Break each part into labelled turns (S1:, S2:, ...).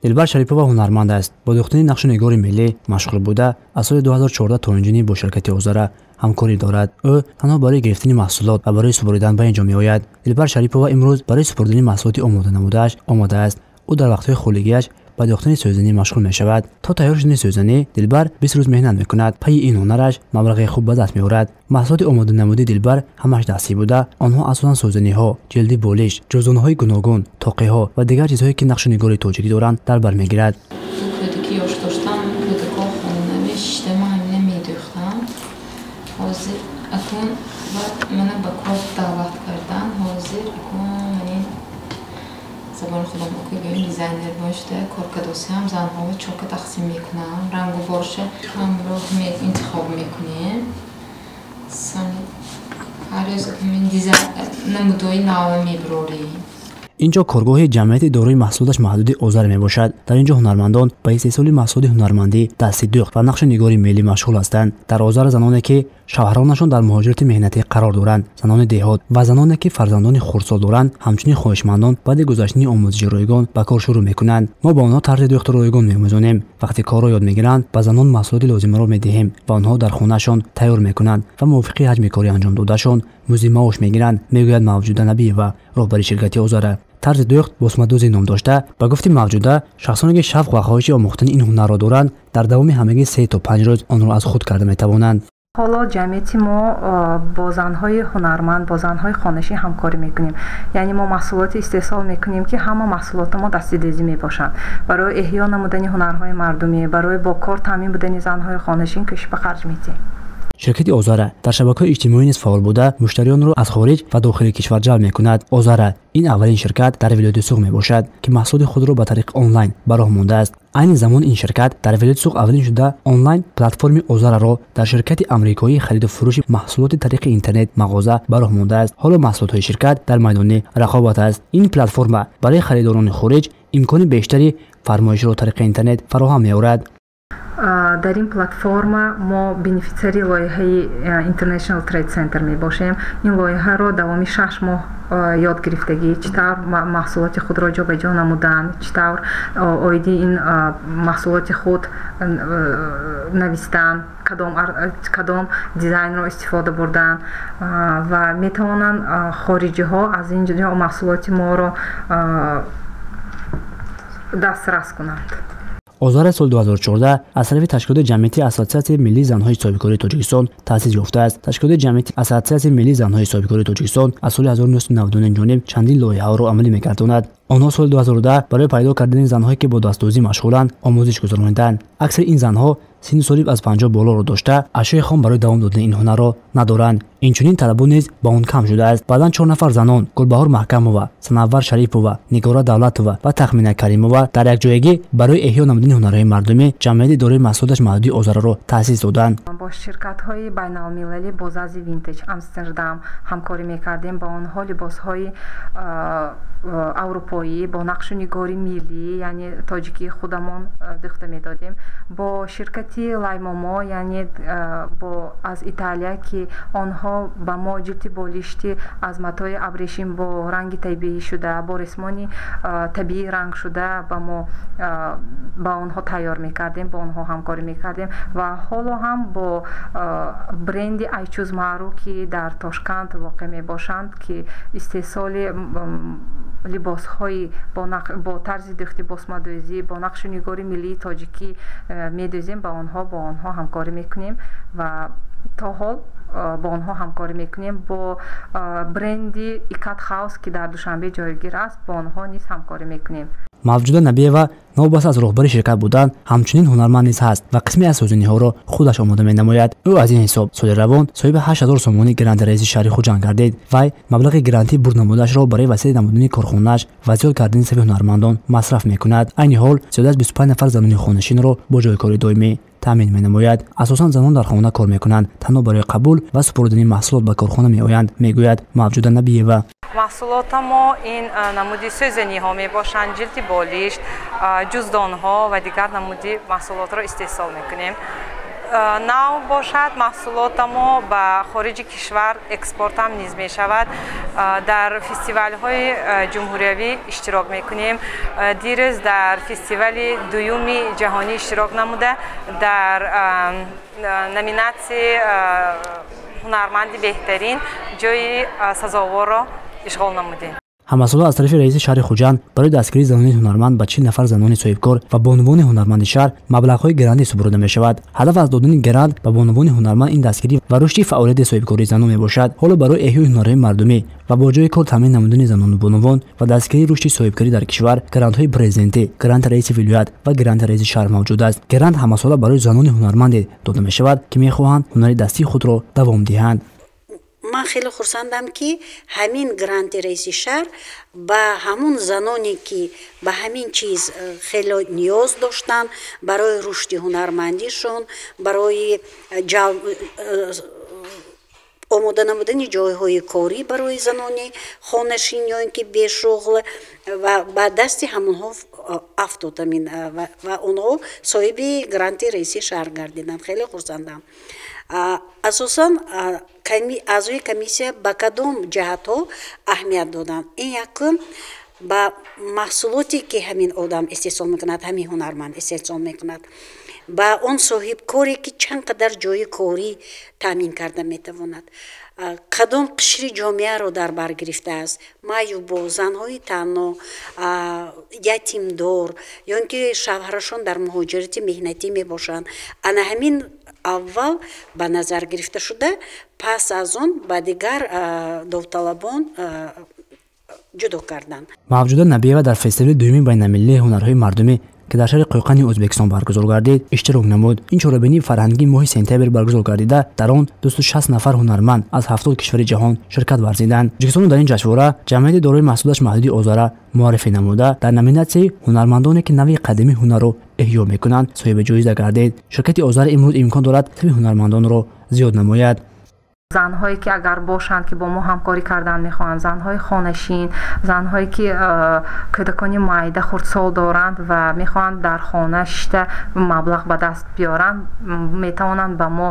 S1: Дилбар Шарипова ҳунарманд аст. Бо дӯхтани нақшу нигори миллӣ машғул буда, аз соли 2014 то инҷониб бо ширкати Озара ҳамкорӣ дорад. Ӯ танҳо барои гирифтани маҳсулот ва барои супоридан ба ин ҷо меояд. Дилбар Шарипова имрӯз барои супоридани маҳсулоти омода намудааш омадааст. Ӯ дар вақтҳои холигиаш ба дӯхтани сӯзанӣ машғул мешавад. То тайёр шудани сӯзанӣ Дилбар 20 рӯз меҳнат мекунад. Пайи ин ҳунараш маблағи хуб ба даст меорад. Маҳсулоти омоданамудаи Дилбар ҳамаш дастӣ буда, онҳо асосан сӯзаниҳо, ҷилди болиш, ҷуздонҳои гуногун, тоқиҳо ва дигар чизҳое ки нақшу нигори тоҷикӣ доранд, дар бар мегирад.
S2: Кӯдаки ёш доштам, кӯдакҳо хона мешиштам, ман ҳамина медӯхтам. Ҳозир акун мана ба кор даъват кардан. Ҳозир акун манин забони худам гӯем, дизайнер бошда кор кардосиам, занҳоро чока тақсим мекунам, рангу борша ҳамроҳ интихоб мекунем. Ҳар рӯз намудои нав мебирорем.
S1: Ин ҷо коргоҳи ҷамъияти дорои маҳсулоташ маҳдуди Озар мебошад. Дар ин ҷо ҳунармандон ба истеҳсоли маҳсулоти ҳунармандӣ, дасти дӯхт ва нақшу нигори миллӣ машғул ҳастанд. Дар Озар заноне ки шавҳаронашон дар муҳоҷирати меҳнатӣ қарор доранд, занони деҳот ва заноне ки фарзандони хурдсол доранд, ҳамчунин хоҳишмандон баъди гузаштани омӯзиши ройгон ба кор шурӯъ мекунанд. Мо ба онҳо тарзи дӯхтро ройгон меомӯзонем. Вақте корро ёд мегиранд, ба занон маҳсулоти лозимаро медиҳем ва онҳо дар хонаашон тайёр мекунанд ва мувофиқи ҳаҷми кори анҷом додаашон музди маош мегиранд, мегӯяд Мавҷуда Набиева, роҳбари ширкати Озара. Тарзи дӯхт босмадӯзӣ ном дошта, ба гуфти Мавҷуда, шахсоне ки шавқ ва хоҳиши омӯхтани ин ҳунарро доранд, дар давоми ҳамагӣ 3 то 5 рӯз онро аз худ карда метавонанд.
S3: Ҳоло ҷамъияти мо бо занҳои ҳунарманд, бо занҳои хонашин ҳамкорӣ мекунем. Яъне мо маҳсулоте истеҳсол мекунем, ки ҳама маҳсулоти мо дастидӯзӣ мебошанд. Барои эҳё намудани ҳунарҳои мардумӣ, барои бо кор таъмин будани занҳои хонашин кӯшиш ба харҷ медиҳем.
S1: Ширкати Озара дар шабакаҳои иҷтимоӣ низ фаъол буда, муштариёнро аз хориҷ ва дохили кишвар ҷалб мекунад. Озара ин аввалин ширкат дар вилояти Суғд мебошад, ки маҳсулоти худро ба тариқи онлайн ба роҳ мондааст. Айни замон ин ширкат дар вилояти Суғд аввалин шуда онлайн платформи Озараро дар ширкати амрикоии хариду фурӯши маҳсулоти тариқи интернет мағоза ба роҳ мондааст. Ҳоло маҳсулотҳои ширкат дар майдони рақобат аст. Ин платформа барои харидорони хориҷ имкони бештари фармоишро тариқи интернет фароҳам меорад.
S3: Дар ин платформа мо бенефитсиари лоиҳаи International Trade Center мебошем. Ин лоиҳаро давоми 6 моҳ ёд гирифтагӣ, чӣ тавр маҳсулоти худро ҷобаҷо намудан, чӣ тавр оиди ин маҳсулоти худ навистан, кадом дизайнро истифода бурдан ва метавонанд хориҷиҳо аз ин ҷо маҳсулоти моро дастрас кунанд.
S1: Озара соли 2014 аз тарафи ташкилоти ҷамъияти Ассотсиатсияи миллии занҳои соҳибкории Тоҷикистон таъсис ёфтааст. Ташкилоти ҷамъияти Ассотсиатсияи миллии занҳои соҳибкории Тоҷикистон аз соли 1999 ҷониб чандин лоиҳаҳоро амалӣ мегардонад. Онҳо соли 2010 барои пайдо кардани занҳое ки бо дастдӯзӣ машғуланд, омӯзиш гузарониданд. Аксари ин занҳо синну соли аз 50 болоро дошта, ашёи хом барои давом додани ин ҳунарро надоранд. Инчунин талабот низ ба он кам шудааст. Баъдан 4 нафар занон Гулбаҳор Маҳкамова, Санаввар Шарипова, Нигора Давлатова ва Тахмина Каримова дар якҷоягӣ барои эҳё намудани ҳунарҳои мардумӣ ҷамъияти дорои маҳсулоташ маҳдуди Озараро таъсис доданд.
S3: Бо ширкатҳои байналмилалӣ бо Зази Винтеҷ Амстердам ҳамкорӣ мекардем. Ба онҳо либосҳои аврупоӣ бо нақшу нигори миллӣ, яъне тоҷикии худамон дӯхта медодем. Бо ширкати Лаймомо, яъне бо аз Италия, ки онҳо ба мо ҷилди болишти аз матои абрешим бо ранги табиӣ шуда, бо ресмони табиӣ ранг шуда ба мо ба онҳо тайёр мекардем, бо онҳо ҳамкорӣ мекардем ва ҳоло ҳам бо бренди Айчуз Маъруф, ки дар Тошканд воқеъ мебошанд, ки истеҳсоли либосҳои бо тарзи дӯхти босмадӯзӣ бо нақшу нигори миллии тоҷикӣ медӯзем, ба онҳо бо онҳо ҳамкорӣ мекунем ва то ҳол бо онҳо ҳамкорӣ мекунем. Бо бренди Икат Хаус, ки дар Душанбе ҷойгир аст, бо онҳо низ ҳамкорӣ мекунем.
S1: Мавҷуда Набиева новобаста аз роҳбари ширкат будан, ҳамчунин ҳунарманд низ ҳаст ва қисме аз сӯзаниҳоро худаш омода менамояд. Ӯ аз ин ҳисоб соли равон соҳиби 8000 сомонӣ гранти раиси шаҳри Хуҷанд гардид. Вай маблағи грантӣ бурд намудаашро барои васеъ намудани корхонааш ва зиёд кардани сафи ҳунармандон масраф мекунад. Айни ҳол зиёда аз 25 нафар занони хонашинро бо ҷойкори доимӣ таъмин менамояд. Асосан занон дар хона кор мекунанд, танҳо барои қабул ва супоридани маҳсулот ба корхона меоянд, мегӯяд Мавҷуда Набиева.
S3: Маҳсулота мо ин намуди сӯзаниҳо мебошанд, ҷилди болишт, ҷуздонҳо ва дигар намуди маҳсулотро истеҳсол мекунем. Нав бошад, маҳсулота мо ба хориҷи кишвар экспортам низ мешавад. Дар фестивалҳои ҷумҳуриявӣ иштирок мекунем. Дирӯз дар фестивали дуюми ҷаҳонӣ иштирок намуда, дар номинатсияи ҳунарманди беҳтарин ҷойи сазоворро ишғол намудем.
S1: Ҳамасола аз тарафи раиси шаҳри Хуҷанд барои дастгирии занони ҳунарманд ба 40 нафар занони соҳибкор ва бонувони ҳунарманди шаҳр маблағҳои грантӣ супорида мешавад. Ҳадаф аз додани грант ба бонувони ҳунарманд ин дастгирӣ ва рушди фаъолияти соҳибкории занон мебошад. Ҳоло барои эҳёи ҳунарҳои мардумӣ ва бо ҷои кор таъмин намудани занону бонувон ва дастгирии рушди соҳибкорӣ дар кишвар грантҳои президентӣ, гранти раиси вилоят ва гранти раиси шаҳр мавҷуд аст. Грант ҳамасола барои занони ҳунарманде дода мешавад, ки мехоҳанд ҳунари дастии худро давом диҳанд.
S4: Ман хеле хурсандам, ки ҳамин гранти раиси шаҳр ба ҳамун заноне, ки ба ҳамин чиз хеле ниёз доштанд барои рушди ҳунармандишон, барои омода намудани ҷойҳои корӣ барои занони хонашин ё ин ки бешуғл, ва ба дасти ҳамонҳо афтод ҳамин, ва онҳо соҳиби гранти раиси шаҳр гардиданд. Хеле хурсандам. Асосан аъзои комиссия ба кадом ҷиҳатҳо аҳамият доданд? Ин якум, ба маҳсулоте, ки ҳамин одам истеҳсол мекунад, ҳамин ҳунарманд истеҳсол мекунад, ба он соҳибкоре, ки чанд қадар ҷойи корӣ таъмин карда метавонад, кадом қишри ҷомеаро дар бар гирифтааст: маъюбо, занҳои танҳо, ятимдор ё ин ки шавҳарашон дар муҳоҷирати меҳнатӣ мебошанд. Ана ҳамин аввал ба назар гирифта шуда, пас аз он ба дигар довталабон ҷудо карданд.
S1: Мавҷуда Набиева дар фестивали дуюми байналмилалии ҳунарҳои мардумӣ, ки дар шаҳри Қӯйқани Ӯзбекистон баргузор гардид, иштирок намуд. Ин чорабинии фарҳангӣ моҳи сентябр баргузор гардида, дар он 260 нафар ҳунарманд аз 70 кишвари ҷаҳон ширкат варзиданд. Тоҷикистоно дар ин ҷашнвора ҷамъияти дорои маҳсулоташ маҳдуди Озара муаррифӣ намуда, дар номинатсияи ҳунармандоне, ки нави қадимии ҳунарро эҳё мекунанд, соҳиби ҷоиза гардид. Ширкати Озара имрӯз имкон дорад сафи ҳунармандонро зиёд намояд.
S3: Занҳое, ки агар бошанд, ки бо мо ҳамкорӣ кардан мехоҳанд, занҳои хонашин, занҳое, ки кӯдакони майда, хурдсол доранд ва мехоҳанд дар хона шишта маблағ ба даст биёранд, метавонанд ба мо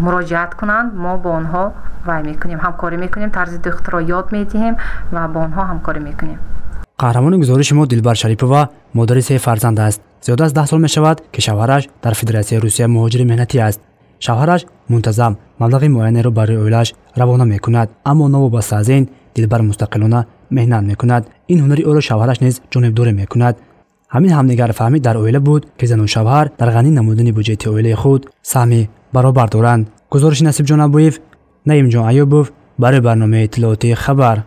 S3: муроҷиат кунанд. Мо бо онҳо вай мекунем, ҳамкорӣ мекунем, тарзи духтро ёд медиҳем ва бо онҳо ҳамкорӣ мекунем.
S1: Қаҳрамони гузориши мо Дилбар Шарипова модари се фарзанд аст. Зиёда аз 10 сол мешавад, ки шавҳараш дар Федератсияи Русия муҳоҷири меҳнатӣ аст. Шавҳараш мунтазам маблағи муайянеро барои оилааш равона мекунад, аммо новобаста аз ин Дилбар мустақилона меҳнат мекунад. Ин ҳунари ӯро шавҳараш низ ҷонибдорӣ мекунад. Ҳамин ҳамдигарфаҳмӣ дар оила буд, ки зану шавҳар дар ғанӣ намудани буҷети оилаи худ саҳми баробар доранд. Гузориши Насибҷон Абуев, Наимҷон Аюбов барои барномаи иттилоотии «Хабар».